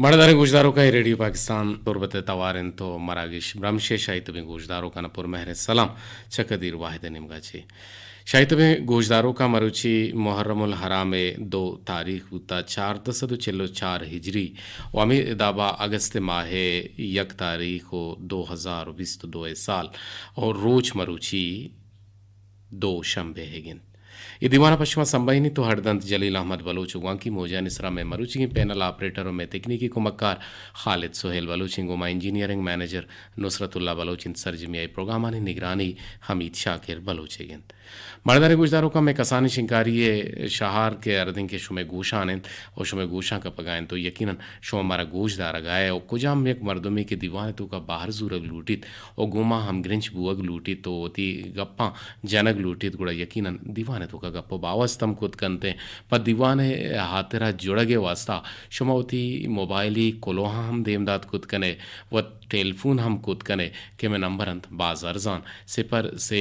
مڑداریں گوشداروکاں، اے ریڈیو پاکستان تربت ءِ توار انت ءُ مراگش برمش ءِ شاہی تبیں گوشداروکاں پُر مہریں سلام چہ قدیر واحد ءِ نیمگا چہ۔ شاہی تبیں گوشداروکاں، مروچی محرم الحرام ءِ دو تاریخ بوتا، چاردہ سد ءُ چل ءُ چار ہجری، ءُ ہمے دابا اگست ماہ ءِ یک تاریخ ءُ دو ہزار ءُ بیست ءُ دو ءِ سال، ءُ روچ مروچی دو شنبہ ئیگ انت۔ اے دیوان ءَ پہ شما سمبہینیت ءُ ہڈ دنت جلیل احمد بلوچ ءُ گوانکی موجانی سرا مئے مروچیگیں پینل آپریٹر ءُ مئے تکنیکی کمکار خالد سہیل بلوچ انت، گوں ما انجینئرنگ منیجر نصرت اللہ بلوچ انت، سرجمی آئی پروگرامانی نگرانی حمید شاکر بلوچ ئیگ انت۔ مڑداریں گوشداروکاں، مئے کسانیں شنگکاری ءِ شہار کہ ہردیں کہ شمئے گوشان انت ءُ شمئے گوشاں کپگا انت ءُ یقیناً شما مارا گوش دارگا ئے ءُ کجام یک مردمے کہ دیوان ءِ توکا بہر زورگ لوٹیت ءُ گوں ما ہمگرنچ بوگ لوٹیت ءُ وتی گپاں جنگ لوٹیت، گڑا یقیناً دیوان ءِ توکا گپ ءُ باوست ہم کت کنت۔ پہ دیوان ءِ ہاترا جڑگ ءِ واستا شما وتی موبائلی کلوہاں ہم دیم دات کت کن ئے، وت ٹیلیفون ہم کت کن ئے کہ مئے نمبر انت باز ارزان، صفر سے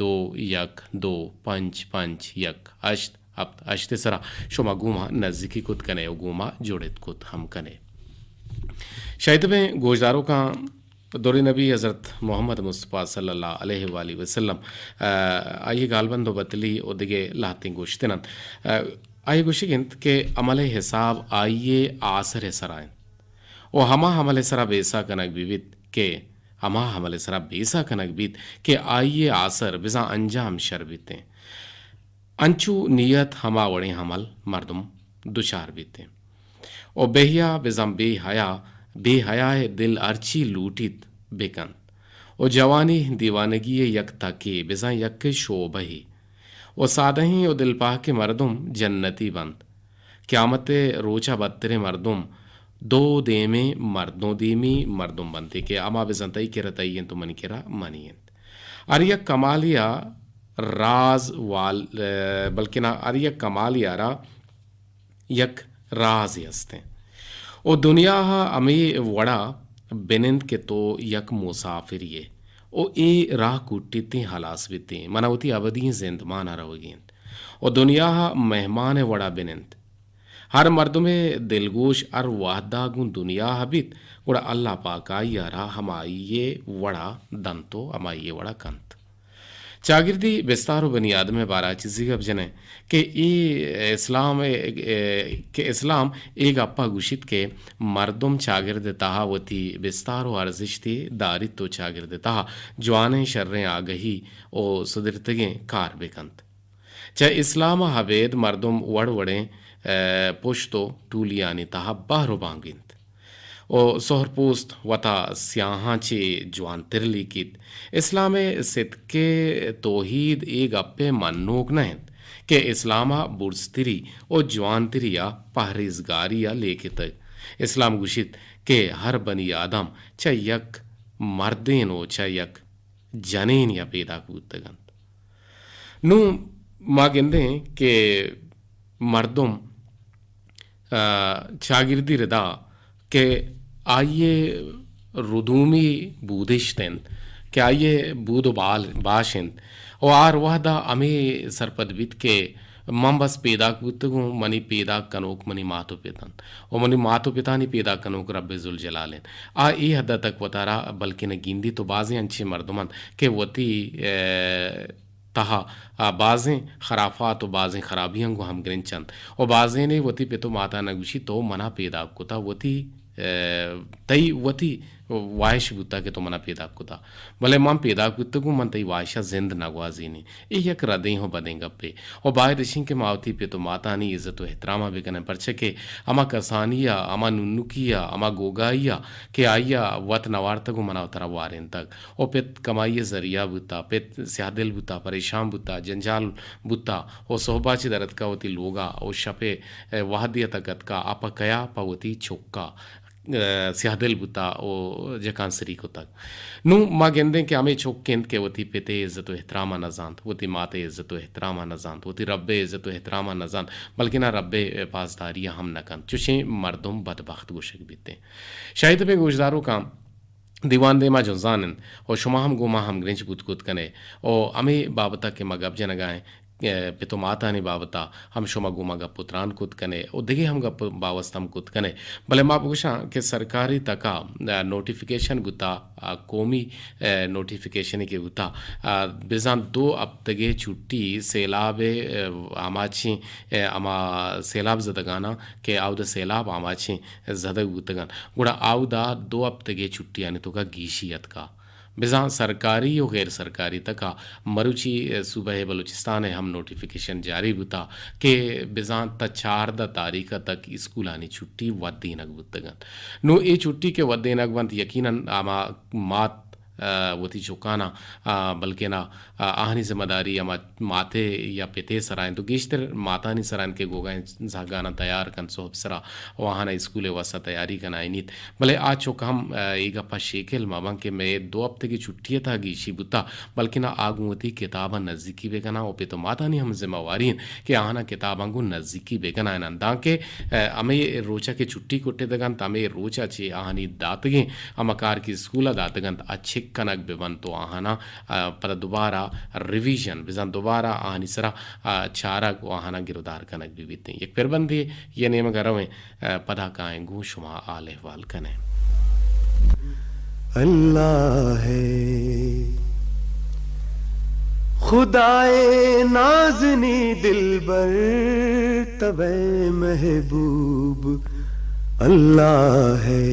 دو یک دو پنچ پنچ یک ہشت ہپت ہشت ءِ سرا شما گوں ما نزیکی کت کن ئے ءُ گوں ما جڑت کت ہم کن ئے۔ شاہی تبیں گوشداروکاں، دور نبی حضرت محمد مصطفی صلی اللہ علیہ وآلہ وسلم، آ، آئی گالبند ءُ بتلی ءُ دگہ لہتیں گوشتن انت۔ آ، آئی گوشگ انت کہ عمل ءِ حساب آئی ءِ آسر ءِ سرا انت ءُ ہما عمل ءِ سرا بیسہ کنگ بہ بیت کہ، ہما عمل ءِ سرا بیسہ کنگ بیت کہ آئی ءِ آسر بزاں انجام شر بیتیں۔ انچو نیت ہما وڑیں عمل مردم دچار بیتیں۔ ءُ بے حیا بزاں بے حیا، بے حیا ءِ دل ہرچی لوٹیت بکنت۔ ءُ جوانی دیوانگی ءِ یک تکے بزاں یک شعبہے۔ ءُ سادہیں ءُ دلپہکیں مردم جنتی بنت۔ قیامت ءِ روچا بدتریں مردم دو دیمیں مردم، دیمی مردم بنت کہ ہما بزاں تئی کرا تئی انت ءُ منی کرا منی انت۔ ہر یک کمالے ءَ راز وال-، بلکنا ہر یک کمالے ءَ را یک رازے ہستیں۔ ءُ دنیا ءَ ہمے وڑا بنند کہ تو یک مسافرے ئے ءُ اے راہ کٹیتیں، ہلاس بیتیں، منا وتی ابدی زندمان ءَ روگی انت۔ ءُ دنیا ءَ مہمان ءِ وڑا بنند۔ ہر مردم ءِ دلگوش ہر وہدا گوں دنیا ءَ بیت، گڑا اللہ پاک آئی ءَ را ہمائی ءِ وڑا دنت ءُ ہمائی ءِ وڑا کنت۔ چاگردی بستار ءُ بنی آدم ءِ بارا چیزے گپ جنیں کہ اے اسلام ءِ، کہ اسلام اے گپا گوشیت کہ مردم چاگرد ءِ تہا وتی بستار ءُ ارزشتے داریت ءُ چاگرد ءِ تہا جوانیں شریں آگہی ءُ سدرتگیں کار بکنت۔ چہ اسلام ءَ ابید مردم وڑ وڑیں، ءَ، پشت ءُ ٹولیانی تہا بہر ءُ بانگ انت ءُ سہر پوست وتا سیاہاں چہ جوانتر لیکیت۔ اسلام ءِ ستک ءُ توحید اے گپ ءِ منوک نہ انت کہ اسلام ءَ برزتری ءُ جوانتری ءَ پہریزگاری ءَ لیکتگ۔ اسلام گوشیت کہ ہر بنی آدم چہ یک مردین ءُ چہ یک جنین یا پیداک بوتگ انت۔ نوں ما گندیں کہ مردم، آ، چاگردی ردا کہ آئی ءِ ردومی بودشت انت، کہ آئی ءِ بود ءُ بال، باش انت، ءُ آ ہر وہدا ہمے سرپد بیت کہ من بس پیداک بوتگوں، منی پیداک کنوک منی مات ءُ پت انت ءُ منی مات ءُ پتانی پیداک کنوک رب ذوالجلال انت۔ آ اے حد ءَ تک وتارا بلکن گندیت ءُ بازیں انچیں مردم انت کہ وتی، ءَ، تہا، آ، بازیں خرافات ءُ بازیں خرابیاں گوں ہمگرنچ انت ءُ بازینے وتی پت ءُ ماتا نگوشیت تو منا پیداک کتا، وتی، ءَ، تئی وتی واہش بوتا کہ تو منا پیداک کتا، بلے من پیداک بوتگوں، من تئی واہشا زند نگوازینی۔ اے یک ردیں ءُ بدیں گپے ءُ باید اش انت کہ ما وتی پت ءُ ماتانی عزت ءُ احترام ءَ بکنیں، پرچہ کہ ہما کسانی ءَ، ہما ننکی ءَ، ہما گوگائی ءَ کہ آئی ءَ وت نوارتگ ءُ منا وترا وارینتگ ءُ پت کمائی ءِ ذریعہ بوتا، پت سیاہ دل بوتا، پریشان بوتا، جنجال بوتا ءُ سہبا چہ در اتکا وتی لوگا ءُ شپ ءِ وہدے ءَ تک اتکا، آ پہ کیا؟ پہ وتی چکا، ءَ، سیاہ دل بوتا ءُ جکانسری کتگ۔ نوں ما گندیں کہ ہمے چک انت کہ وتی پت ءِ عزت ءُ احترام ءَ نہ زانت، وتی مات ءِ عزت ءُ احترام ءَ نہ زانت، وتی رب ءِ عزت ءُ احترام ءَ نہ زانت، بلکنا رب ءِ پاسداری ءَ ہم نہ کنت۔ چوشیں مردم بدبخت گوشگ بیتیں۔ شاہی تبیں گوشداروکاں، دیوان دیما جنزان انت ءُ شما ہم گوں ما ہمگرنچ بوت کت کن ئے ءُ ہمے بابت ءَ کہ ما گپ جنگا ایں ء، پت و ماتانی بابت ء ہم شما گوں ما گپ و تران کت کن ئے و دگہ ہم گپ باوست ہم کت کن ئے۔ بلے ما بگوشاں کہ سرکاری تک ء، ء، نوٹیفکیشن بوتا، ء، قومی، ء، نوٹیفکیشنے کہ بوتا، ء، بزاں دو ہپتگے چھٹی سیلاب ء، ء، آماچیں، ء، ہما سیلاب زدگاناں کہ آودا سیلاب آماچیں زدگ بوتگاں، گڑا آودا دو ہپتگے چھٹیانی توکا گیشی اتکا۔ بزاں سرکاری و غیر سرکاری تکا مروچی صوبہ بلوچستان ء ہم نوٹیفکیشن جاری بوتا کہ بزاں تا چاردہ تاریخ ء تک اسکولانی چھٹی ودینگ بوتگ انت۔ نوں اے چھٹی کہ ودینگ بنت، یقیناً ہما مات، ء، وتی چکاناں، ء، بلکنا، ء، آہانی ذمہ داری ہما ماتے یا پتے سرا انت و گیشتر ماتانی سرا انت کہ گوگا زہگاناں تیار کنت، صحب سرا و آہانا اسکول ء واسطہ تیاری کنائینیت۔ بلے آ چک ہم، ء، اے گپ ء شیکل مہ بنت کہ مئے دو ہپتگے چھٹی ء تہا گیشی بوتا، بلکنا آ گوں وتی کتاباں نزیکی بہ کناں و پت و ماتانی ہم ذمہ واری انت کہ آہانا کتاباں گوں نزیکی بہ کنائیناں، دانکہ، ء، ہمے روچا کہ چھٹی کٹتگ انت، ہمے روچا چہ آہانی داتگیں ہما کار کہ اسکول ء داتگ انت، آ چک کنگ بہ بنت و آہانا، ء، پدا دوبارہ ریویژن بزاں دوبارہ آہانی سرا، ء، چارگ و آہانا گرودار کنگ بہ بیت۔ یک پربندے یہ نیمگا رویں، ء، پدا کائیں گوں شما حال احوال کنیں۔ اللہ ہے، خدائے نازنی دلبر، تبے محبوب اللہ ہے،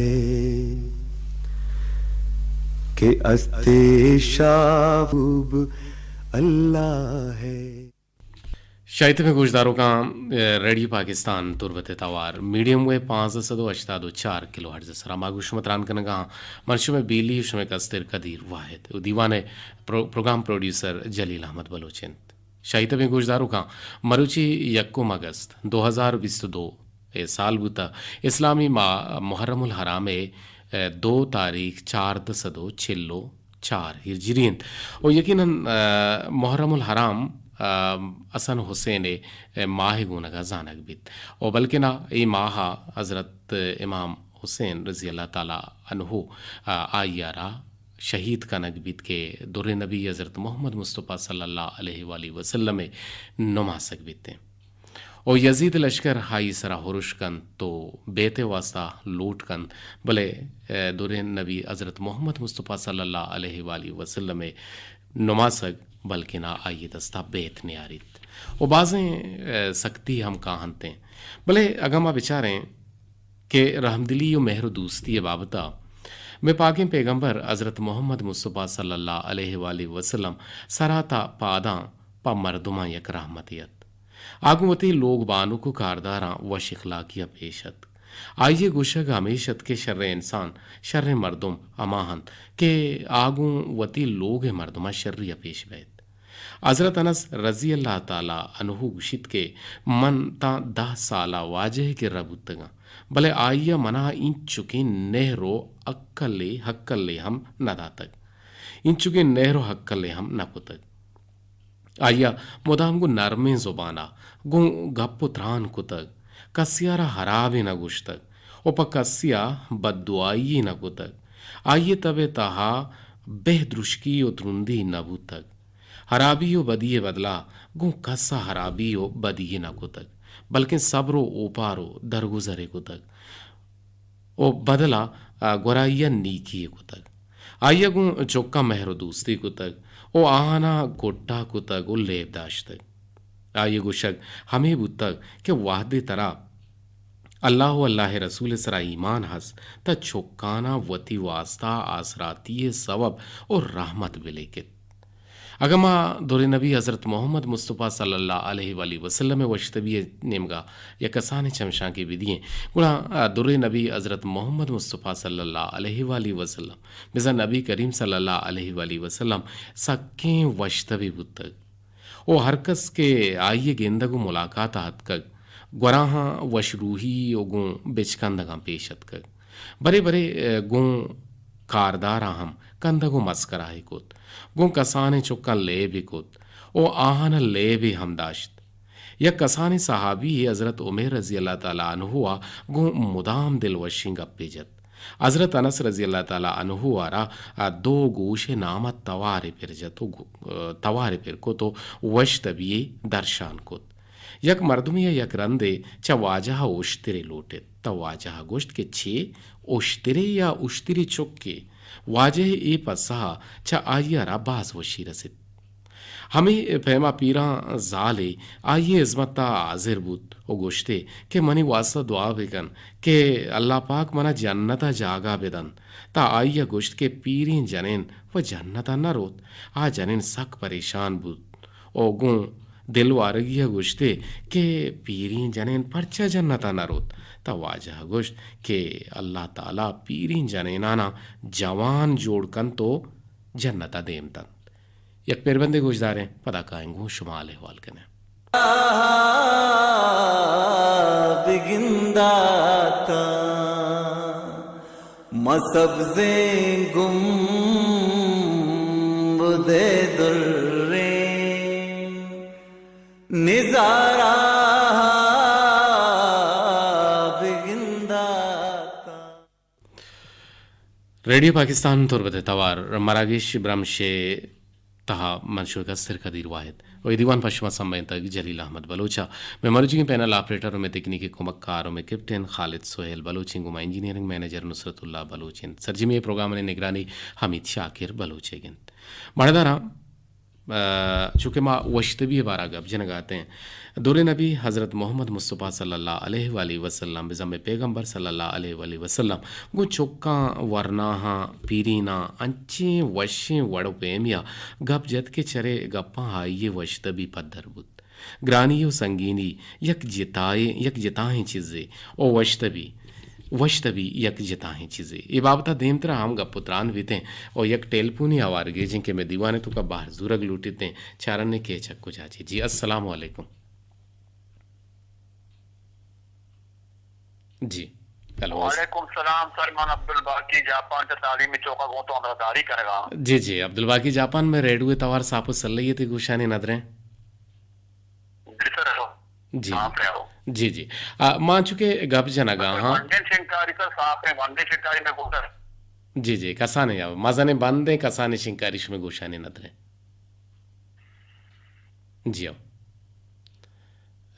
کہ است شاہوب اللہ ہے۔ شاہیتمیں گوشداروکاں، ریڈیو پاکستان تربت ء توار میڈیم ویو پانزدہ سد و ہشتاد و چار کلو ہرٹز ء سرا ما گوں شما تران کنگا ہاں۔ من شمئے بیلی و شمئے کستر قدیر واحد و دیوان ء پرو-، پروگرام پروڈیوسر جلیل احمد بلوچ انت۔ شاہیتمیں گوشداروکاں، مروچی یکم اگست دو ہزار بیست و دو ء سال بوتہ، اسلامی ماہ محرم الحرام ء دو تاریخ چاردہ سد و چل و چار ہجری انت و یقیناً، ء، محرم الحرام، ء، حسن حسین ء ماہ گونگا زانگ بیت و بلکنا اے ماہ ء حضرت امام حسین رضی اللہ تعالی عنہ، ء، آئی ء را شہید کنگ بیت کہ در نبی حضرت محمد مصطفی صلی اللہ علیہ وآلہ وسلم ء نماسگ بیت۔ و یزید لشکر آئی سرا ہرش کنت و بیت واسطہ لوٹ کنت، بلے، ء، درین نبی حضرت محمد مصطفی صلی اللہ علیہ وآلہ وسلم ء نماسگ بلکنا آئی دستا بیت نیاریت و بازیں، ء، سختی ہم کاہنتیں۔ بلے اگاں ما بچاریں کہ رحمدلی و مہر و دوستی بابتا مئے پاکیں پیغمبر حضرت محمد مصطفی صلی اللہ علیہ وآلہ وسلم سرا تا پاداں پہ مردماں یک رحمتے ات۔ آ گوں وتی لوگ بانک و کارداراں وش اخلاقی ء پیش اتک۔ آئی ء گوشگ ہمیش ات کہ شریں انسان، شریں مردم ہما انت کہ آ گوں وتی لوگ ء مردماں شری ء پیش بئیت۔ حضرت انس رضی اللہ تعالی عنہ گوشیت کہ من تاں دہ سال ء واجہ ء کرا بوتگاں، بلے آئی ء منا اینچکیں نہر و ہکلے، ہکلے ہم نہ داتگ، اینچکیں نہر و ہکلے ہم نہ کتگ۔ آئی ء مدام گوں نرمیں زبان ء گوں گپ و تران کتگ، کسے ء را ہرابے نہ گوشتگ و پہ کسے ء بددعائی یے نہ کتگ۔ آئی ء تب ء تہا بہ درشکی و ترندی نہ بوتگ۔ ہرابی و بدی ء بدلا گوں کس ء ہرابی و بدی یے نہ کتگ، بلکیں صبر و اوپار و درگزرے کتگ۔ و بدل ء، ء، گورا آئی ء نیکی یے کتگ۔ آئی ء گوں چکاں مہر و دوستی کتگ و آہاناں گٹا کتگ و لیب داشتگ۔ آئی ء گوشگ ہمے بوتگ کہ وہدے ترا اللہ و اللہ ء رسول ء سرا ایمان ہست، تہ چکاناں وتی واسطہ آسراتی ء سوب و رحمت بلیکت۔ اگاں ما دور نبی حضرت محمد مصطفی صلی اللہ علیہ وآلہ وسلم ء وشتبی ء نیمگا یک کسانیں چمشانکے بدییں، گڑا، آ، دور نبی حضرت محمد مصطفی صلی اللہ علیہ وآلہ وسلم، بزاں نبی کریم صلی اللہ علیہ وآلہ وسلم سکیں وشتبی بوتگ و ہر کس کہ آئی ء گندگ و ملاقات ء اتکگ، گوراہاں وش روحی و گوں بچکندگاں پیش اتکگ۔ برے برے، ء، گوں کارداراں ہم کندگ و مسکراہے کت، گوں کسانیں چکاں لیبے کت و آہاناں لیبے ہم داشت۔ یک کسانیں صحابی یے حضرت عمر رضی اللہ تعالی عنہ ء گوں مدام دلوشیں گپے جت۔ حضرت انس رضی اللہ تعالی عنہ ء را دو گوش ء نام ء توارے پر جت و گو-، توارے پر کت و وش تبی ء درشان کت۔ یک مردمے ء یک رندے چہ واجہ ء اشترے لوٹت، تہ واجہ ء گوشت کہ چے؟ اشترے یا اشتری چکے؟ واجہ ء اے پسہ ء چہ آئی ء را باز وشی رست۔ ہمے پیما پیراں زالے آئی ء ہزمت ء حاضر بوت و گوشتے کہ منی واسطہ دعا بکن کہ اللہ پاک منا جنت ء جاگہ بدنت۔ تہ آئی ء گوشت کہ پیریں جنین و جنت ء نہ روت۔ آ جنین سک پریشان بوت و گوں دل وارگی ء گوشتے کہ پیریں جنین پرچا جنت ء نہ روت؟ تہ واجہ ء گوشت کہ اللہ تعالی پیریں جنیناناں جوان جوڑ کنت و جنت ء دیم دنت۔ یک پیربندے گوشداریں، پدا کائیں گوں شما حال احوال کنیں۔ بگنداتا ما سبزیں گنبد دریں نظارہ بگنداتا۔ ریڈیو پاکستان تربت ء توار مراگش برمش ء تہا من شوکا سرکدیر واحد و اے دیوان پہ شما سمبھینتگ جلیل احمد بلوچ ء۔ مئے مروچیگیں پینل آپریٹر و مئے تکنیکی کمک کار و مئے کیپٹن خالد سہیل بلوچ انت، گوں ما انجینئرنگ مینیجر نصرت اللہ بلوچ انت۔ سرجمی ء پروگرامانی نگرانی حمید شاکر بلوچ ء انت۔ مڑداراں، ء، چونکہ ما وشتبی ء بارا گپ جنگ ء اتیں، دور نبی حضرت محمد مصطفی صلی اللہ علیہ وآلہ وسلم، بزاں مئے پیغمبر صلی اللہ علیہ وآلہ وسلم گوں چکاں، ورناہاں، پیریناں انچیں وشیں وڑ و پیمیا گپ جت کہ چرے گپاں آئی ء وشتبی پدر بوت۔ گرانی و سنگینی یک جتائیں، یک جتاہیں چیزے و وشتبی، وشتبی یک جتاہیں چیزے۔ اے بابت ء دیمترا ہم گپ و تران بیتیں و یک ٹیلیفونی ہوار گیجیں کہ مئے دیوان ء توکا بہر زورگ لوٹیتیں۔ چارنے کہ چک کجا چے۔ جی، السلام علیکم۔ جی، ہیلو۔ وعلیکم السلام سر، من عبدالباقی جاپان چہ تعلیمی چوکا گوں تو ہمراہ داری کنگا۔ جی، جی، عبدالباقی جاپان، مئے ریڈیو توار ساپ و سلہی ء تئی گوشانی ندریں۔ جی سر، ہیلو۔ جی، ہاں، جی۔ ہیلو۔ جی، جی۔ آ، ما چونکہ گپ جنگا ہاں۔ ونڈیں شنکاری سر، صاف ہیں، ونڈیں شنکاری میں گوشا۔ جی، جی، کسانیں یا مزنیں بندیں، کسانیں شنکاری شمئے گوشانی ندریں۔ جی ہو۔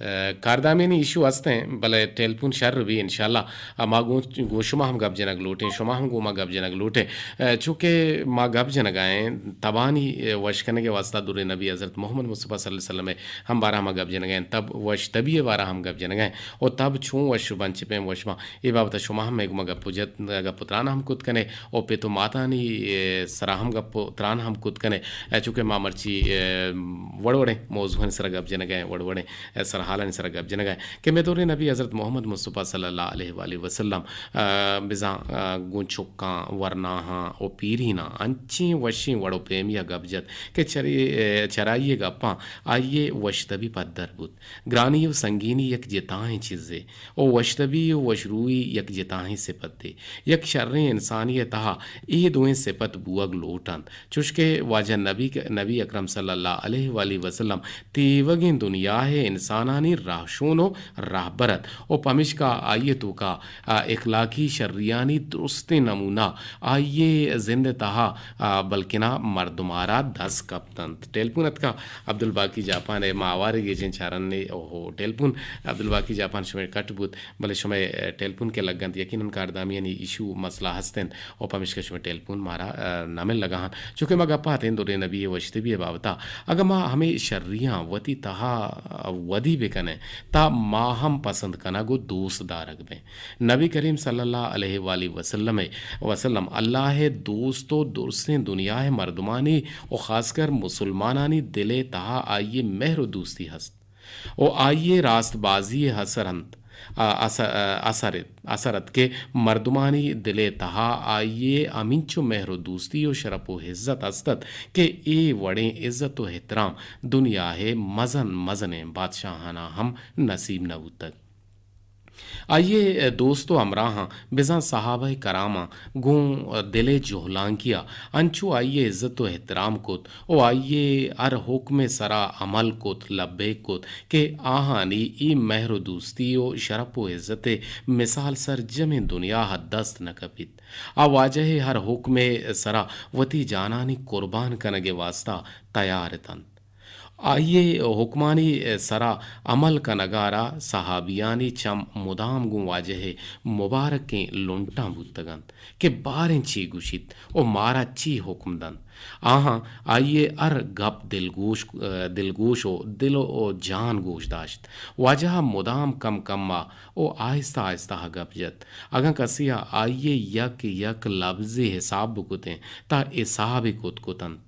ء، کاردامیانی ایشو ہستیں، بلے ٹیلیفون شر بی انشاءاللہ۔ ء، ما گوں، گوں شما ہم گپ جنگ لوٹیں، شما ہم گوں ما گپ جنگ لوٹیں۔ ء، چونکہ ما گپ جنگا ایں، تبانی، ء، وش کنگ ء واسطہ دور نبی حضرت محمد مصطفی صلی اللہ علیہ وسلم ء ہم بارہ ما گپ جنگا ایں، تب وش تبی ء بارہ ہم گپ جنگا ایں، و تب چون وش بنچ پیم وش باں، اے بابت ء شما ہم مئے گوما گپ و جت، گپ و تران ہم کت کنے۔ و پت و ماتانی، ء، سرا ہم گپ و تران ہم کت کنے۔ ء، چونکہ ما مرچی، ء، وڑ وڑیں موضوعانی سرا گپ جنگا ایں، وڑ وڑیں، ء، سرحالانی سرا گپ جنگا ایں کہ مئے دور نبی حضرت محمد مصطفی صلی اللہ علیہ وآلہ وسلم، ء، بزاں، ء، گوں چکاں، ورناہاں و پیریناں انچیں وشیں وڑ و پیمیا گپ جت کہ چرے، ء، چرائی ء گپاں آئی ء وشتبی پدر بوت۔ گرانی و سنگینی یک جتاہیں چیزے۔ و وشتبی و وشروئی یک جتاہیں سپتے۔ یک شریں انسانی ء تہا اے دوئیں سپت بوگ لوٹ انت، چوشکہ واجہ نبی، نبی اکرم صلی اللہ علیہ وآلہ وسلم تیوگیں دنیا ء انسانانی راہشون و راہبر ات و پمشکا آئی ء توکا، آ، اخلاقی شریانی درستیں نمونہ آئی ء زند ء تہا، آ، بلکنا مردمارا دست کپت انت۔ ٹیلیفون اتکا عبدالباقی جاپان ء، ما ہوارے گیجیں چارنے۔ اوہو، ٹیلیفون عبدالباقی جاپان شمئے کٹ بوت، بلے شمئے، ء، ٹیلیفون کہ لگ انت، یقیناً کاردامیانی ایشو مسئلہ ہست انت و پمیشکا شمئے ٹیلیفون مارا، ء، نہ مل لگا انت۔ چونکہ ما گپ ء اتیں دور نبی ء وشتبی ء بابت ء، اگاں ما ہمے شریاں وتی تہا، ء، ودی بکنیں، تا ما ہم پسند کنگ و دوست دارگ بیں۔ نبی کریم صلی اللہ علیہ وآلہ وسلم، وسلم اللہ ء دوست و درستیں دنیا ء مردمانی و خاص کر مسلمانانی دل ء تہا آئی ء مہر و دوستی ہست و آئی ء راست بازی ء اثر انت، ا-، اث-، ا-، اثر ات، اثر ات کہ مردمانی دل ء تہا آئی ء ہمینچو مہر و دوستی و شرپ و عزت ہست ات کہ اے وڑیں عزت و احترام دنیا ء مزن مزنیں بادشاہاناں ہم نصیب نہ بوتگ۔ آئی ء دوست و ہمراہاں بزاں صحابہ کراماں گوں دل ء جہلانکی ء انچو آئی ء عزت و احترام کت و آئی ء ہر حکم ء سرا عمل کت، لبیک کت کہ آہانی اے مہر و دوستی و شرپ و عزت ء مثال سرجمیں دنیا ء دست نہ کپیت۔ آ واجہ ء ہر حکم ء سرا وتی جانانی قربان کنگ ء واستا تیار اتنت۔ آئی ء حکمانی سرا عمل کنگ ء را صحابیانی چم مدام گوں واجہ ء مبارکیں لنٹاں بوتگ انت کہ باریں چی گوشیت و مارا چی حکم دنت۔ آہاں آئی ء ہر گپ دلگوش، دلگوش و دل و جان گوش داشت۔ واجہ ء مدام کم کم ء و آہستہ آہستہ ء گپ جت۔ اگاں کسے ء آئی ء یک یک لبزے حساب بکتیں، تہ حسابے کت کتنت۔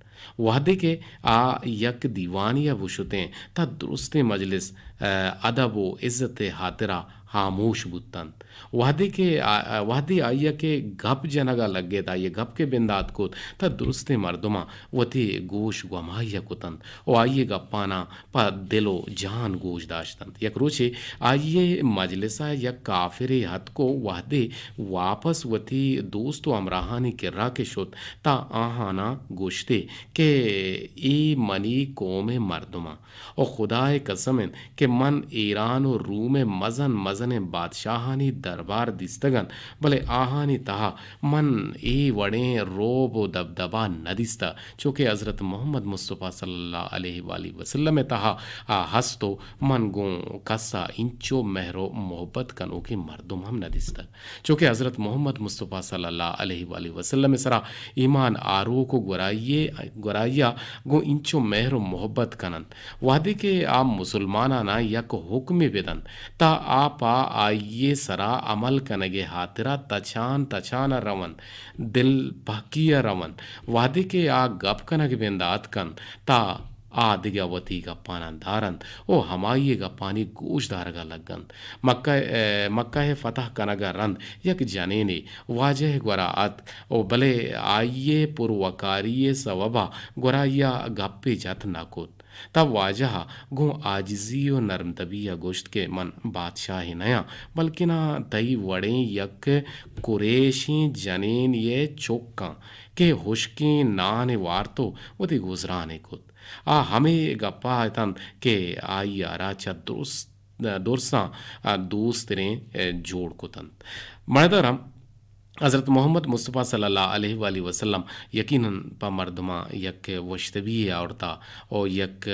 وہدے کہ آ یک دیوانے ء بشتیں، تہ درستیں مجلس، ء، ادب و عزت ء ہاترا ہاموش بوتنت۔ وہدے کہ آ، وہدے آئی ء کہ گپ جنگ ء لگت، آئی ء گپ کہ بندات کت، تہ درستیں مردماں وتی گوش گومائی ء کتنت و آئی ء گپاناں پہ دل و جان گوش داشتنت۔ یک روچے آئی ء مجلس ء یک کافرے اتک و وہدے واپس وتی دوست و ہمراہانی کرا کہ شت، تہ آہاناں گوشتے کہ اے منی قوم ء مردماں و خدا ء قسم انت کہ من ایران و روم ء مزن مزنیں بادشاہانی دربار دیستگ انت، بلے آہانی تہا من اے وڑیں رعب و دبدبہ نہ دیستہ، چو کہ حضرت محمد مصطفی صلی اللہ علیہ وآلہ وسلم ء تہا آ ہست و من گوں کس ء اینچو مہر و محبت کنوکیں مردم ہم نہ دیستگ۔ چو کہ حضرت محمد مصطفی صلی اللہ علیہ وآلہ وسلم ء سرا ایمان آروک و گورائیے، گورائیا گوں اینچو مہر و محبت کننت۔ وہدے کہ آ مسلماناناں یک حکمے بدنت، تہ آ پہ آئی ء سرا عمل کنگ ء ہاترا تچان تچان ء رونت، دل پہکی ء رونت۔ وہدے کہ آ گپ کنگ بندات کنت، تہ آ دگہ وتی گپاناں دارنت و ہمائی ء گپانی گوش دارگ ء لگنت۔ مکہ، ء، مکہ ء فتح کنگ ء رند یک جنینے واجہ ء گورا اتک و بلے آئی ء پر وکاری ء سوب ء گورا آئی ء گپے جت نہ کت۔ تہ واجہ ء گوں عاجزی و نرم طبعی ء گوشت کہ من بادشاہے نیاں، بلکنا تئی وڑیں یک قریشیں جنینے ء چک آں کہ ہشکیں نانے وارت و وتی گزرانے کت۔ آ ہمے گپا اتنت کہ آئی ء را چہ درست، درساں دوست تریں جوڑ کتنت۔ مڑدارم حضرت محمد مصطفی صلی اللہ علیہ وآلہ وسلم یقیناً پہ مردماں یک وشتبی آورتا و یک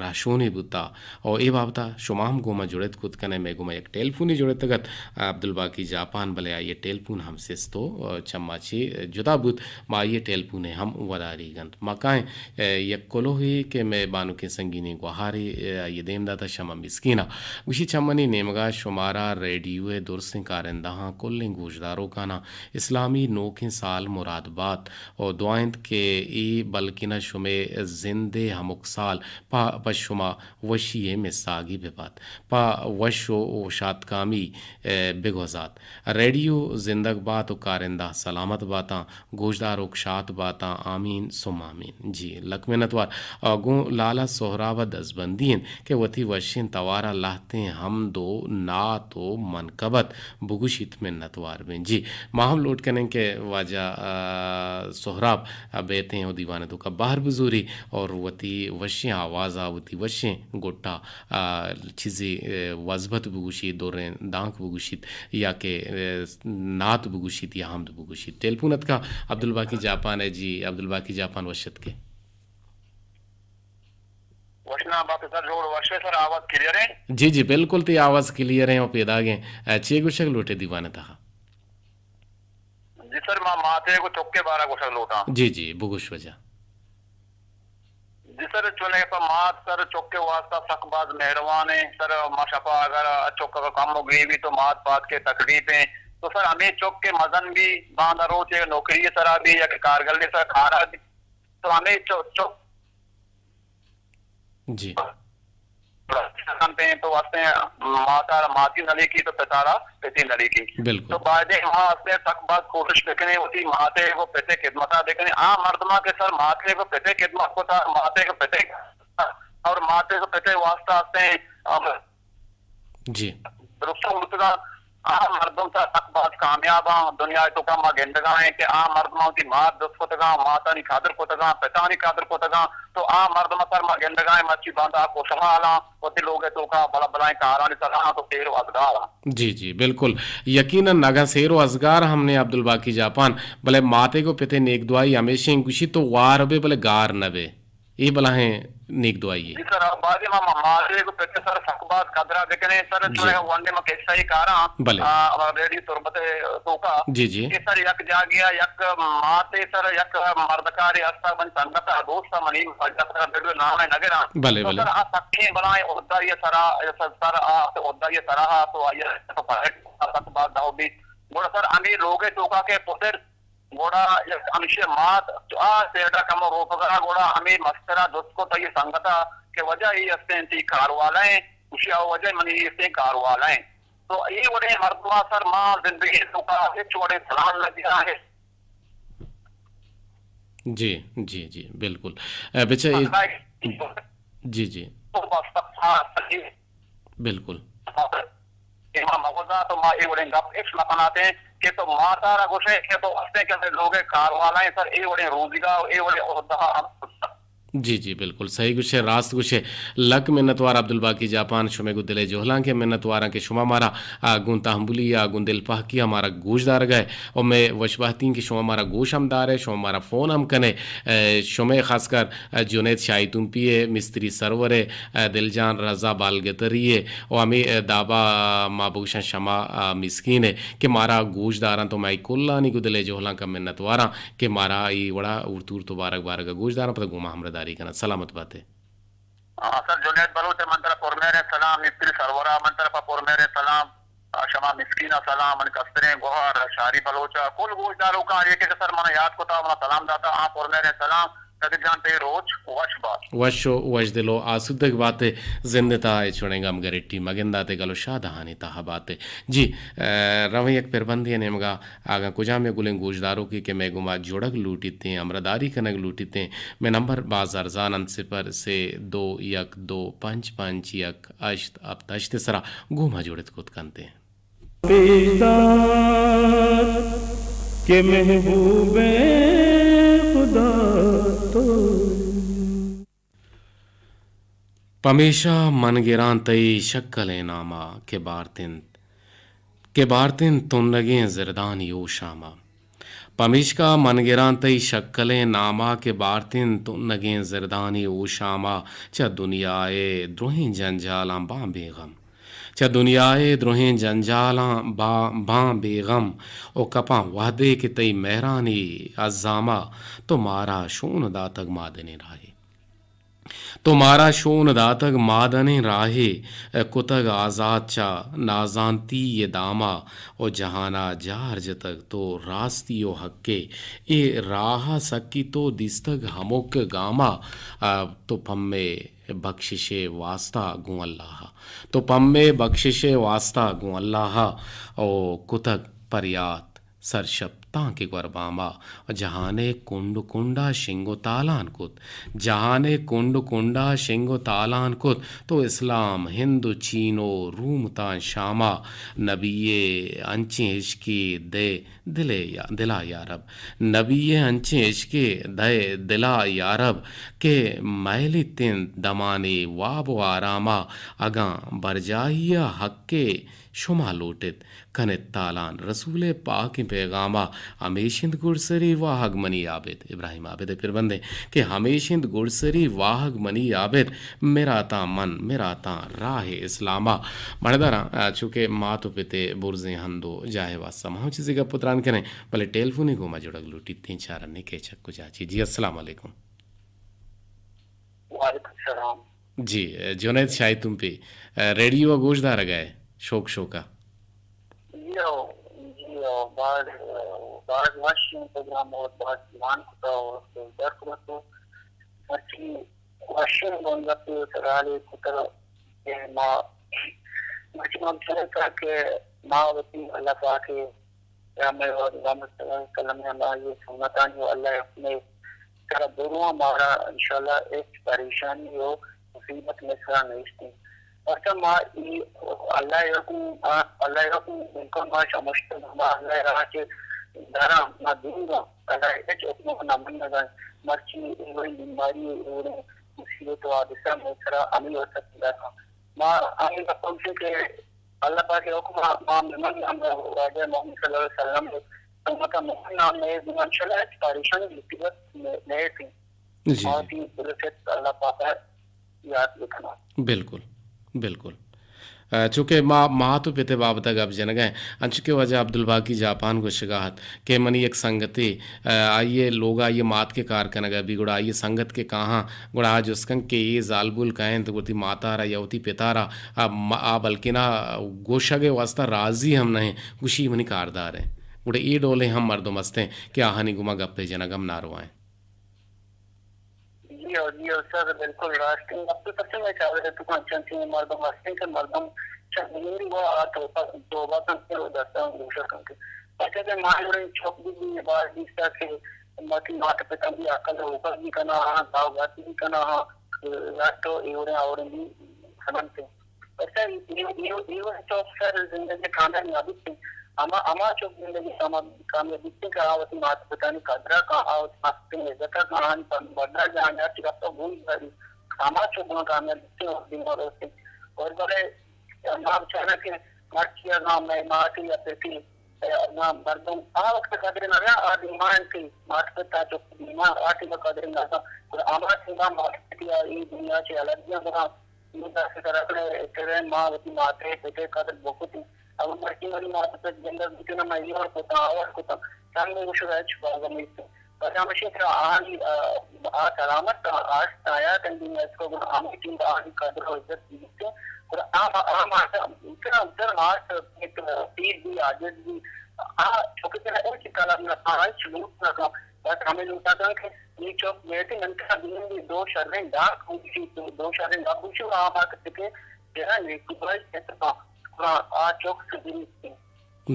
رہشونے بوتا و اے بابتا شما ہم گوما جڑت کت کنے، مئے گوما یک ٹیلیفونے جڑتگ ات عبدالباقی جاپان، بلے آئی ٹیلیفون ہم سست و چما چے جدا بوت، ما آئی ٹیلیفونے ہم وداریگ انت۔ ما کائیں، اے، یک کلوہے کہ مئے بانکیں سنگینیں گوہارے، اے، آئی ء دیم داتہ شمع مسکین ء۔ گوشی، چہ منی نیمگا شمارا ریڈیو ء درسیں کارندہاں کلیں گوشداروکاناں اسلامی نوکیں سال مراد بات و دعا انت کہ اے بلکنا شمئے زند ء ہمک سال پہ، پہ شما وشی ء مساگی بہ بات، پہ وش و، و شاتکامی، اے، بگوزات۔ ریڈیو زندگ بات و کارندہ سلامت باتاں۔ گوشداروک شات باتاں، آمین ثم آمین۔ جی، لک منتوار۔ آ، گوں لالا سہراب ء دزبندی انت کہ وتی وشیں توار ء لہتیں حمد و نعت و منقبت بگوشیت، منتوار بیں۔ جی، ما ہم لوٹ کنیں کہ واجہ، آ، سہراب ء بیتیں و دیوان ء توکا بہر بزوری اور وتی وشیں آواز ء وتی وشیں گٹا آ، چیزے، اے، وزبت بگوشیت، دریں دانک بگوشیت، یا کہ، اے، نعت بگوشیت یا حمد بگوشیت۔ ٹیلیفون اتکا عبدالباقی جاپان ء۔ جی، عبدالباقی جاپان وش اتکے۔ وش نام بات سر، جوڑ وش ئے سر، آواز کلیئر ایں؟ جی، جی، بالکل تئی آواز کلیئر ایں و پیداگ ایں۔ اے، چے گوشگ لوٹے دیوان ء تہا؟ جی سر، ما ماتے گو چکے بارہ گوشگ لوٹاں۔ جی، جی، بگوش واجہ۔ جی سر، چونکہ پہ مات سر چک ء واسطہ سک باز مہروان ایں۔ سر، ما شپا اگر چک اگر کم و گریبی تو مات پاد کے تکلیف ایں۔ تو سر، ہمیں چک کے مزن بھی باندا روچ ء نوکری ء سرا بھی یا کہ کارگل ء سر کارا بھی، تو ہمیں چ-، چک جی۔ کنت ایں تو استیں ماتارا ماتی نلیکی تو پتارا پتی نلیکی۔ بالکل۔ تو بایدیں ما استیں سک باز کوشش بکنیں وتی ماتے کو پتے خدمتا بکنیں۔ آ مردما کہ سر ماتے کو پتے خدمت کتا، ماتے کو پتے اور ماتے کو پتے واسطہ استیں، ام، جی۔ درستاں مرتگاں آ مردم سر سک باز کامیاب آں۔ دنیا ءِ توکا ما گندگا ایں کہ آ مردماں وتی مات جست کتگاں، ماتانی قدر کتگاں، پتانی قدر کتگاں، تو آ مردم سر ما گندگا ایں مرچی باندا خوشحال آں، وتی لوگ ءِ توکا بلا بلائیں کارانی سرا آں تو سیر و ازگار آں۔ جی، جی، بالکل۔ یقیناً اگاں سیر و ازگار ہم نے عبدالباقی جاپان، بلے ماتے گو پتے نیک دعائی ہمیشیں گوشی تو وار بے بلے گار نہ بے۔ اے بلاہیں نیک دعائی ہے۔ جی سر، آ بازیں ما، ما، ماتے گو پتے سر سک باز قدرا بکنیں سر، جی۔ چونکہ ونڈے ما قصہ ای کاراں، بلے۔ آ، ریڈیو تربت توکا۔ جی، جی۔ کہ سر یک جاگیا یک ماتے سر یک مردکارے ہستا من سنگتا دوستا منی سر بلے، نام نگراں۔ بلے، تو بلے۔ سر آ سکیں بلائیں عہدہ یہ سرا، سر، سر آ عہدہ یہ سرا تو آئی سک باز داؤ بیت۔ گڑا سر ہمیں لوگ توکا کے پتر گڑا یک ہمشی مات آ سیڈا کمو روپگا گڑا ہمے مسترا جست کت آئی سنگتا کہ وجہ اے استیں تی کاروالائیں، گوشی آ وجہ منی اے استیں کاروالائیں۔ تو اے وڑیں مردما سر ما زندگی توکا ہچ وڑیں سلام نہ دیاں ہے۔ جی، جی، جی، بالکل۔ اے بچہ اے، جی، جی۔ بالکل۔ ایما مغزا تو ما اے وڑیں گپ اش مکناتیں کہ تو ماتارا گوشے کہ تو ہستیں کہ لوگ کاروالائیں سر اے وڑیں روزگار، اے وڑیں عہدہ ہم۔ جی، جی، بالکل صحیح گوشے، راست گوشے۔ لک منتوار عبدالباقی جاپان، شمے گو دلے جہلاں کہ منتواراں کہ شما مارا، آ، گوں تحملی یا گوں دل پہکی ہمارا گوش دارگا ہے۔ اور میں وشبہتین کہ شما مارا گوش ہم دارے، شما مارا فون ہم کنے۔ اے، شمے خاص کر جنید شاہی تمپی ء، مستری سرور ء، دلجان رضا بالگتری ء و ہمے دابا ما بگوشاں شما مسکین ء کہ مارا گوش دارنت و مئے کلانی گوں دل ء جہلانک ء منتواراں کہ مارا اے وڑا اورت اورت و بارگ بارگ ء گوش دارنت، پدا گوں ما ہمراہداری کننت۔ سلامت بات ئے۔ آ، سر جنید بلوچ ء من ترا پرمہریں سلام، مستری سرور ء من ترا پہ پرمہریں سلام۔ آ، شما مسکین ء سلام، من کستریں گوہار شاری بلوچ ء کل گوشداروکاں ہر یکے کہ سر منا یات کتا، منا سلام داتا، آ پرمہریں سلام۔ قدیر جان تئی روچ وش بات۔ وش و وشدل و آسودگ بات ئے، زند ء تہا اے چوڑیں گم گرٹی مگندات ئے، گل و شادہانی تہا بات ئے۔ جی، ء، رویں یک پربندے ء نیمگا، اگاں کجام یک گلیں گوشداروکے کہ مئے گوما جڑگ لوٹیتیں، ہمراہداری کنگ لوٹیتیں، مئے نمبر باز ارزان انت، صفر سے دو یک دو پنچ پنچ یک ہشت ہپت ہشت ء سرا گوما جڑت کت کنت ئے۔ پیش دار کہ محبوب خدا تو۔ پمیشا من گراں تئی شکلیں ناما کہ بارت انت، کہ بارت انت تنگیں زردانی ہوشاما۔ پمیشکا من گراں تئی شکلیں ناما کہ بارت انت تنگیں زردانی ہوشاما، چہ دنیا ء درہیں جنجالاں باں بے غم۔ چہ دنیا ء درہیں جنجالاں با-، باں بے غم و کپاں وہدے کہ تئی مہرانی الزاما تو مارا شون داتگ مادنیں راہے۔ تو مارا شون داتگ مادنیں راہے، کتگ آزات چہ نازانتی ء داما و جہانا جار جتگ تو راستی و حقے۔ اے راہ سکی تو دیستگ ہمک گاما، تو پمے بخشش ء واستا گوں اللہ ء۔ تو پمے بخشش ء واستا گوں اللہ ء او کتگ پریات سرشپ تاں کہ گورباما۔ جہان ء کنڈ کنڈا شنگ و تالان کت۔ جہان ء کنڈ کنڈا شنگ و تالان کت۔ تو اسلام، ہند و چین و روم تاں شاما۔ نبی ء انچیں عشقے دے دل ء یا-، دل ء یارب۔ نبی ء انچیں عشقے دئے دل ء یارب کہ مئیلیت انت دمانے واب و آرام ء۔ اگاں برجاہی ء حقے شما لوٹت، کنت تالان رسول ء پاکیں پیغام ء۔ ہمیش انت گڈسری واہگ منی عابد، ابراہیم عابد ء پربندیں کہ ہمیش انت گڈسری واہگ منی عابد، مراتاں من، مراتاں راہ اسلام ء۔ مڑداراں، آ، چونکہ مات و پت ء برزیں ہند و جاہ ء واسطہ ما ہم چیزے گپ و تران کنیں، بلے ٹیلیفونے گوما جڑگ لوٹیت، تین چار انی کیچک کجا چی۔ جی، السلام علیکم۔ وعلیکم السلام۔ جی، جنید شاہی تمپی، ریڈیو ء گوش دارگ ء شوق شوق ء۔ جی ہو، جی ہو، باز، باز وشیں پروگرام اور باز جوان کتا اور در کتا تو مرچی وشیں بنگپ سرالے کتا کہ ما مرچی ما بچارتا کہ ما وتی اللہ پاک ء یا مئے واجہ محمد صلی اللہ علیہ وسلم ء اللہ ء سنتانی و اللہ ء حکم ء سرا برواں مارا انشاءاللہ ہچ پریشانی و مصیبت مئے سرا نیست انت۔ پرچا ما اے اللہ ءِ حکم، آ، اللہ ءِ حکم بالکل ما شمشت، ما اللہ ءِ راہ چہ دراں، ما دور آں، اللہ ءِ ہچ حکم ءَ نہ منگ ءَ۔ مرچی اے وڑیں بیماری، اے وڑیں مصیبت و حادثہ مئے سرا ہمے واسطہ پیداک آں۔ ما ہمے گپ ءَ گوشیں کہ اللہ پاک ءِ حکم ءَ ما ممن ہم واجہ محمد صلی اللہ علیہ وسلم ءِ امت ءَ ممن نام نئے، انشاءاللہ ہچ پریشانی مصیبت نئیت۔ جی، ما جی۔ وتی دل ءِ چست اللہ پاک ءَ یات بکناں۔ بالکل، بالکل۔ ءَ، چونکہ ما مات و پت ءِ بابت ءَ گپ جنگ ءَ ایں، انچو کہ واجہ عبدالباقی جاپان گوشگ ءَ ات کہ منی یک سنگتے، ءَ، آئی ءِ لوگ ءَ آئی ءِ مات کہ کار کنگ ءَ بی، گڑا آئی ءِ سنگت کہ کاہاں، گڑا آ جست کن کہ اے زالبول کئے انت، وتی مات ءَ را یا وتی پت ءَ را، ءَ، م-، آ بلکنا گوشگ ءِ واسطہ راضی ہم نہ انت، گوشی منی کاردار انت۔ گڑا اے ڈولیں ہم مردم است انت کہ آہانی گوما گپ ءِ جنگ ہم ناروا انت۔ جی ہو، جی ہو، سر، بالکل راست انت۔ اب تو سچ میں چاہے تو کون چن چن مردم ہستیں کہ مردم چن دین و آ توبہ، توبہ کن کے و دستان دوشہ کن کے۔ پچہ کہ ماں گرے چوک بھی، بھی باز دیستا کہ ماتی مات پتا بھی عقل ہوگا بھی کنا ہاں، داو گاتی بھی کنا ہاں، رات تو ایوڑے آوڑے بھی سمنتے۔ بس اے، اے، اے، اے وڑیں چوک سر زندگی کامیاب نہ بیت۔ ہما، ہما چوک زندگی کامیاب، کامیاب بیت کہ آ وتی مات پتانی قدر ءَ کن، آ وتی مات پتانی عزت ءَ کن، آہانی فرمانبردار بی، آہانی ہر چی گپ ءَ گوش داری۔ ہما چوک گڑا کامیاب بیت اور دین ءَ روت۔ اور بلے ما بچاریں کہ مرچی اگاں مئے ماتی یا پتی، اگاں مردم آ وقت قدر نہ، آ دیما انت کہ مات پتا چوک دیما آ ٹیم قدر نہ، گڑا ہما ٹیم مات پتی ءَ اے دنیا چہ الگ بیاں، گڑا اے دست ءَ درکڑ ءَ اتریں، ما وتی مات ءِ پت ءِ قدر بکتیں۔ اگاں مرچی منی مات ءِ پت زندگ بوتیں، من اے وڑ کتاں، آ وڑ کتاں، تنگ گوشگ ءَ ہچ فائدہ نیست۔ پدا ہمیشی کہ آہانی، آ، آ سلامت آست حیات انت، دنیا ءَ اتکگ، گڑا ہمے ٹیم آہانی قدر و عزت بیت۔ گڑا آ، آ مات ءَ اتنا در مات ءِ پت پیر بی، عاجز بی، آ چوکہ ترا ہچ طلب نہ کن، ہچ لوٹ نہ کن، بس ہمے لوٹا کن کہ اے چوک میتیں، من ترا دیم بی دو شریں ڈاک بوشی، دو، دو شریں ڈاک بوشی، آ مات ءِ پت ءِ ترا نیکو بائی کت کن، گڑا آ چوک سدی نیست۔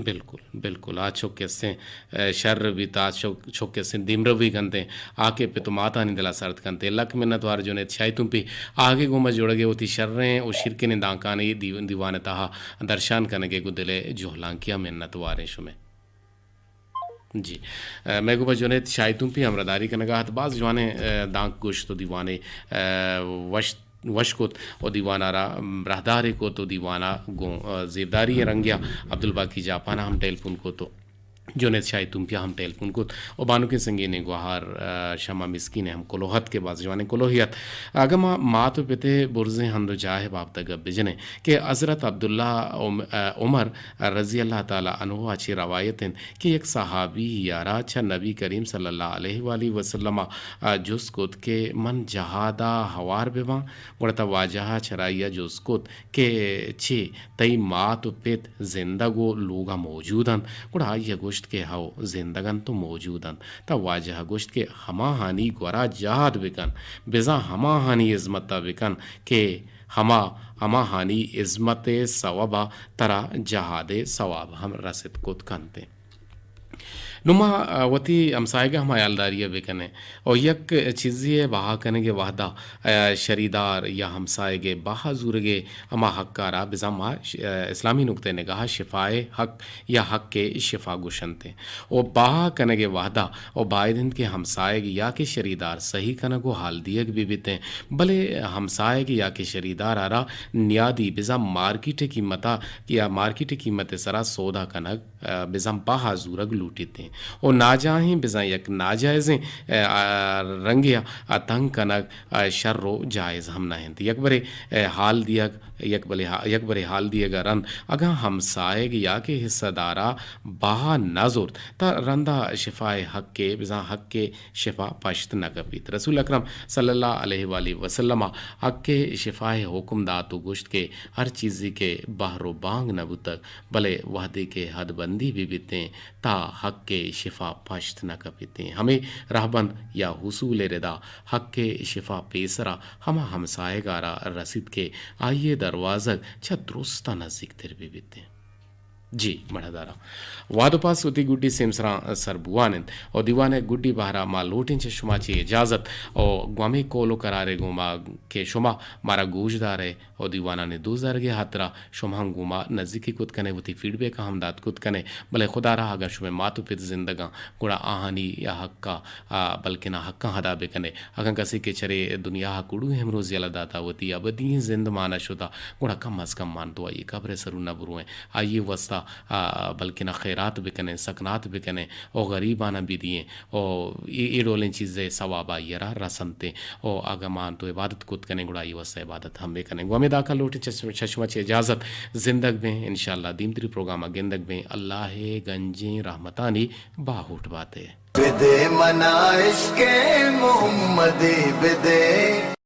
بالکل، بالکل۔ آ چک کسیں، اے، شر بیت، آ چک، چک کسیں دیمروی کنتیں، آ کہ پت و ماتانی دل ءَ سرد کنتیں۔ لک منت وار جنید شاہی تمپی، آگے گوما جوڑگے وتی شریں و شیرکنیں دانکانی دیو-، دیوان ءِ تہا درشان کنگے گوں دل ءِ جہلانکی ءَ منت واریں شمے۔ جی۔ اے، مئے گوما جنید شاہی تمپی ہمراہداری کنگا ات، باز جوانیں، اے، دانک گوشت و دیوانے، اے، وشت وش کت و دیوان ءَ را راہدارے کت و دیوان ءَ گوں، ءَ، زیبداری ئیں رنگے ءَ عبدالباقی جاپان ءَ ہم ٹیلیفون کت و جنید شاہی تمپی ءَ ہم ٹیلیفون کت و بانکیں سنگینیں گوہار، ءَ، شمع مسکین ءِ ہم کلوہ ات کہ باز جوانیں کلوہے ات۔ اگاں ما مات و پت ءِ برزیں ہند و جاہ ءِ بابت ءَ گپ بجنیں کہ حضرت عبداللہ عم-، ءَ، عمر رضی اللہ تعالی عنہ ءَ چہ روایت انت کہ یک صحابی یارا چہ نبی کریم صلی اللہ علیہ وآلہ وسلم ءَ جست کت کہ من جہاد ءَ ہوار بباں؟ گڑا تہ واجہ ءَ چرآئی ءَ جست کت کہ چے تئی مات و پت زندگ و لوگ ءَ موجود انت؟ گڑا آئی ءَ گوشت کہ ہئو، زندگ انت و موجود انت۔ تہ واجہ ءَ گوشت کہ ہماہانی گورا جہاد بکن، بزاں ہماہانی ہزمت ءَ بکن کہ ہما، ہماہانی ہزمت ءِ سوب ءَ ترا جہاد ءِ ثواب ہم رست کت کنت۔ نوں ما، ءَ، وتی ہمساہگ ءِ ہم ہیالداری ءَ بکنیں۔ و یک چیزے ءِ بہا کنگ ءِ وہد ءَ، ءَ، شریدار یا ہمساہگ ءِ بہا زورگ ءِ ہما حق ءَ را بزاں ما ش-، ءَ، اسلامی نقطہ نگاہ ءَ شفاء حق یا حق شفا گوشنت۔ و بہا کنگ ءِ وہد ءَ و باید انت کہ ہمساہگ یا کہ شریدار سہی کنگ و حال دیگ بہ بیتیں، بلے ہمساہگ یا کہ شریدار ءَ را نیادی بزاں مارکیٹ ءِ قیمت ءَ یا مارکیٹ ءِ قیمت ءِ سرا سودا کنگ ءَ، بزاں بہا زورگ لوٹیت انت و ناجاہیں بزاں یک ناجائزیں، ءَ، رنگے ءَ تنگ کنگ، ءَ، شر و جائز ہم نہ انت۔ یک برے، ءَ، حال دیگ، یک بلے ہا-، یک برے حال دیگ ءَ رند اگاں ہمساہگ یا کہ حصہ دار ءَ بہا نہ زرت، تہ رندا شفاء حق ءِ، بزاں حق ءِ شفا پشت نہ کپیت۔ رسول اکرم صلی اللہ علیہ وآلہ وسلم ءَ حق ءِ شفاء ءِ حکم دات و گوشت کہ ہر چیزے کہ بہر و بانگ نہ بوتگ، بلے وہدے کہ حد بندی بہ بیتیں، تہ حق ءِ شفا پشت نہ کپیتیں۔ ہمے رہبند یا حصول ءِ ردا حق ءِ شفا پیسرا ہما ہمساہگ ءَ را رسیت کہ آئی ءِ دروازگ چہ درست ءَ نزیک تر بہ بیتیں۔ جی، مڑداراں۔ واد و پاس وتی گڈی سیمسراں سر بوان انت۔ او دیوان ء گڈی بہرا ما لوٹیں چہ شما چی اجازت۔ او گومے کول و قرارے گوما کہ شما مارا گوش دارے او دیوانانی دوزارگے ہاترا شما ہم گوما نزیکی کت کنے، وتی فیڈ بیک ہم دات کت کنے۔ بلے خدا را اگاں شمے مات و پت زندگاں، گڑا آہانی یا حقا، آ، بلکنا حقاں ادا بکنے۔ اگاں کسے کہ چرے دنیا ء کڑو امروز یلہ داتا وتی ابدی زند مانا شتا، گڑا کم از کم مان تو آئی قبر ء سرو نہ بروئیں۔ آئی واسطہ، آ، بلکنا خیرات بکنیں، سکنات بکنیں، او غریباناں بدییں، او اے، اے ڈولیں چیزے ثواب آئی را رسنتیں۔ او اگاں مان تو عبادت کت کنیں، گڑا آئی واسطہ عبادت ہم بکنیں۔ گوں ہمے داکا لوٹیں چش-، چشمہ چہ اجازت، زندگ بیں، انشاءاللہ دیمتری پروگرام ء گندگ بیں۔ اللہ ء گنجیں رحمتانی باہوٹ باتے۔ بدے منا عشق محمدی بدے۔